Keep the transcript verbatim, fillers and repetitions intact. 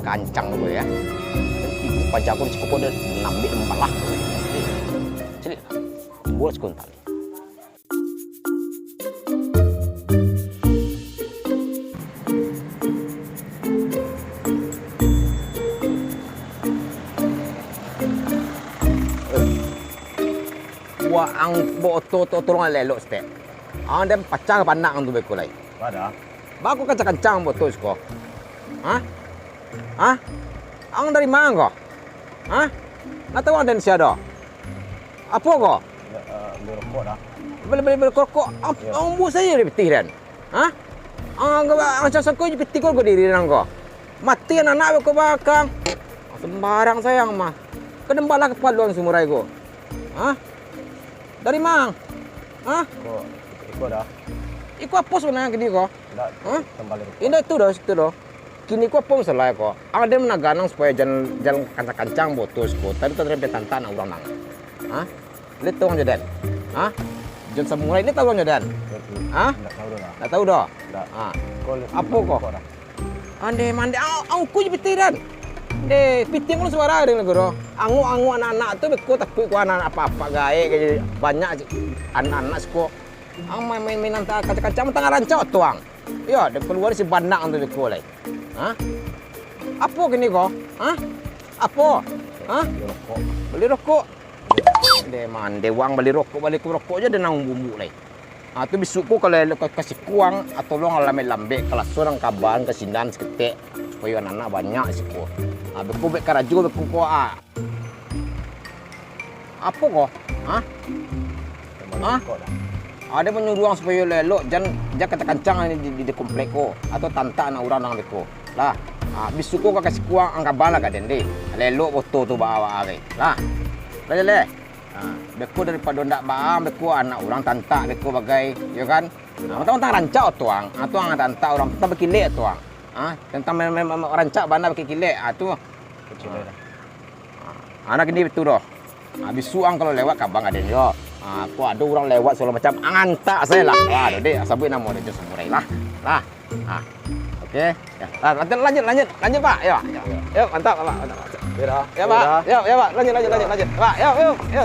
Kancang tu yo. Ibu paja ko di siko ko ado nambik mabalah. Caliak. Buek siko tali. Waang baoto tu tolong elok-elok saketek. Ang den pacah pandak ang tu beko lai. Baa? Baa kok kancang-kancang baoto siko? Hah? Hah? Ang dari ma ko? Hah? Ndak tahu ang den sia doh? Apo ko? Yo, eh, bali rokok dah. Bali, bali, bali rokok. Ang, Yo. Ang buek sajo di pitih den. Hah? Ang, ang, ang sangko-sangko jo pitih ko, ko diri ang ko. Mati anak-anak beko bakang. Sembarang sajo ang mah. Ka den balah kapalo ang samurai ko. Hah? Dari ma ang? Hah? Iko, iko dah. Iko apo sabananyo kini ko? Ndak, Hah? Kembali rokok. Indak itu doh, situ doh. Kini ko apo masalah ko? Ang den managan ang supayo jan, jan kancang-kancang baoto siko. Tadi tu den pai tantak anak urang nang. Hah? Lai tahu ang jo den? Hah? Jan samurai lai tahu ang jo den? Ndak, Hah? Ndak tahu doh lah. Ndak tahu doh? Ndak. Ha. Ko li-, Apo ko? Kok dah? Ande mande, au, au, ku je pitih den. Deh, pitih ko suara den lagu doh. Angok-angok anak-anak tu beko takuik ko anak apak-apak gaek ka jadi banyak anak-anak siko. Ang main-main, main antah kancang-kancang tangah rancak tu ang. Yo, den kalua si bandak tu beko lai. Hah? Apo kini ko? Hah? Apo? Hah? Bali rokok. Bali rokok. Deh, mande wang bali rokok, bali rokok je den nang bumbuk lai. Ah, tu bisuak ko kalau elok ka, ka siko ang, ah, tolong lambek-lambek, ka laso ang kabaan ka sinan saketek, supayo anak-anak banyak siko. Ah, beko bek karajo, beko ko, ah. Apo ko? Hah? Hah? Ado manyuruah ang supayo elok-elok, jan, jan kancang-kancang di, di, di komplek ko, atau tantak anak urang nan beko. Lah, ah, bisuak ko ka siko ang, ang kabaan lah ka den deh. Elok-elok baoto tu baa-baa gai. Lah. Lah jaleh. Ah, beko daripado ndak baa, beko anak urang tantak beko bagai, yo kan? Ah, mantang-mantang rancak tu ang. Ah, tu ang tantak urang, tantang bakilek tu ang. Ah, tantang mem-, mem-, mem-, rancak bana bakilek. Ah, tu. Kecil dah. Ah, anak ini betul doh. Ah, bisuak ang kalau lewat kabaan ka den yo. Ah, ko ado urang lewat sagalo macam, ang antak sajo lah. Wah, ado dek, sabuik namo den jo samurai lah. Lah. Ah. Oke. Ya. Lah, lanjut, lanjut, lanjut, lanjut, Pak. Yo, yo. Yo, mantap, Pak. Mantap, Pak. Yo dah. Yo, Pak. Yo dah. Yo, yo, Pak. Lanjut, lanjut, Yo. lanjut, lanjut. Pak, yo, yo, yo.